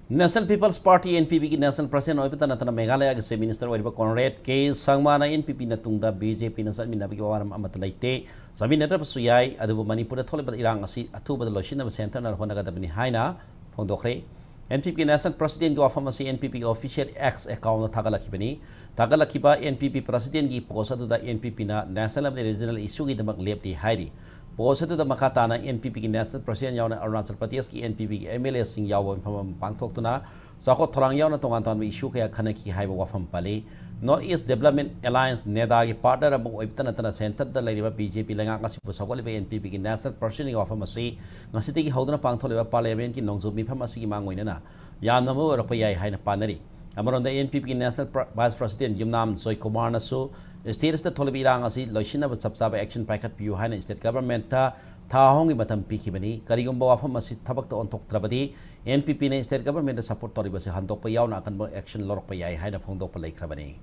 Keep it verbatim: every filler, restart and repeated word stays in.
National People's Party, N P P ꯒꯤ National President ꯑꯣꯏꯕꯇ ꯅꯠꯇꯅ ꯃꯦꯘꯥꯂꯌꯥꯒꯤ Chief Minister ꯑꯣꯏꯔꯤꯕ ꯀꯣꯟꯔꯦꯗ ꯀꯦ ꯁꯪꯃꯥꯅ N P P ꯅ ꯇꯨꯡꯗ B J P ꯅ ꯆꯠꯃꯤꯟꯅꯕꯒꯤ ꯋꯥꯐꯝ ꯑꯃꯠꯇ ꯂꯩꯇꯦ, ꯆꯠꯃꯤꯟꯅꯗ꯭ꯔꯕꯁꯨ ꯌꯥꯏ, ꯑꯗꯨꯕꯨ ꯃꯅꯤꯄꯨꯔꯗ ꯊꯣꯛꯂꯤꯕ ꯏꯔꯥꯡ ꯑꯁꯤ ꯑꯊꯨꯕꯗ ꯂꯣꯏꯁꯤꯟꯅꯕ ꯁꯦꯟꯇꯔꯅ ꯍꯣꯠꯅꯒꯗꯕꯅꯤ ꯍꯥꯏꯅ ꯐꯣꯡꯗꯣꯛꯈ꯭ꯔꯦ꯫ N P P ꯒꯤ National President ꯒꯤ ꯋꯥꯐꯝ ꯑꯁꯤ N P P ꯒꯤ official X account ꯗ ꯊꯥꯒꯠꯂꯛꯈꯤꯕꯅꯤ꯫ ꯊꯥꯒꯠꯂꯛꯈꯤꯕ N P P President ꯒꯤ post ꯑꯗꯨꯗ N P P ꯅ national ꯑꯃꯗꯤ regional issue ꯒꯤꯗꯃꯛ ꯂꯦꯞꯂꯤ ꯍꯥꯏꯔꯤ꯫ Post ꯑꯗꯨꯗ ꯃꯈꯥ ꯇꯥꯅ N P P ꯒꯤ National President ꯌꯥꯎꯅ ꯑꯔꯨꯅꯥꯆꯜ ꯄ꯭ꯔꯗꯦꯁꯀꯤ N P P ꯒꯤ M L A ꯁꯤꯡ ꯌꯥꯎꯕ ꯃꯤꯐꯝ ꯑꯃ ꯄꯥꯡꯊꯣꯛꯇꯨꯅ ꯆꯥꯎꯈꯠ ꯊꯧꯔꯥꯡ ꯌꯥꯎꯅ ꯇꯣꯉꯥꯟ ꯇꯣꯉꯥꯟꯕ issue ꯀꯌꯥ ꯈꯟꯅꯈꯤ ꯍꯥꯏꯕ ꯋꯥꯐꯝ ꯄꯜꯂꯤ꯫ North East Development Alliance, NEDA ꯒꯤ partner ꯑꯃ ꯑꯣꯏꯕꯇ ꯅꯠꯇꯅ centre ꯗ ꯂꯩꯔꯤꯕ B J P ꯂꯩꯉꯥꯛ ꯑꯁꯤꯕꯨ ꯁꯧꯒꯠꯂꯤꯕ N P P ꯒꯤ National President ꯒꯤ ꯋꯥꯐꯝ ꯑꯁꯤ ꯉꯁꯤꯗꯒꯤ ꯍꯧꯗꯨꯅ ꯄꯥꯡꯊꯣꯛꯂꯤꯕ Parliament ꯀꯤ ꯅꯣꯡꯖꯨ ꯃꯤꯐꯝ ꯑꯁꯤꯒꯤ ꯃꯥꯡ ꯑꯣꯏꯅꯅ ꯌꯥꯝꯅ ꯃꯔꯨ ꯑꯣꯏꯔꯛꯄ ꯌꯥꯏ ꯍꯥꯏꯅ ꯄꯥꯅꯔꯤ꯫ ꯑꯃꯔꯣꯝꯗ, N P P ꯒꯤ National Pre-, Vice President ꯌꯨꯝꯅꯥꯝ ꯖꯣꯏꯀꯨꯃꯥꯔꯅꯁꯨ state ꯑꯁꯤꯗ ꯊꯣꯛꯂꯤꯕ ꯏꯔꯥꯡ ꯑꯁꯤ ꯂꯣꯏꯁꯤꯟꯅꯕ ꯆꯞ ꯆꯥꯕ action ꯄꯥꯏꯈꯠꯄꯤꯌꯨ ꯍꯥꯏꯅ state government ꯇ ꯊꯥ ꯑꯍꯨꯝꯒꯤ ꯃꯇꯝ ꯄꯤꯈꯤꯕꯅꯤ꯫ ꯀꯔꯤꯒꯨꯝꯕ ꯋꯥꯐꯝ ꯑꯁꯤ ꯊꯕꯛꯇ ꯑꯣꯟꯊꯣꯛꯇ꯭ꯔꯕꯗꯤ, N P P ꯅ state government ꯇ support ꯇꯧꯔꯤꯕꯁꯤ ꯍꯟꯗꯣꯛꯄ ꯌꯥꯎꯅ ꯑꯀꯟꯕ action ꯂꯧꯔꯛꯄ ꯌꯥꯏ ꯍꯥꯏꯅ ꯐꯣꯡꯗꯣꯛꯄ ꯂꯩꯈ꯭ꯔꯕꯅꯤ꯫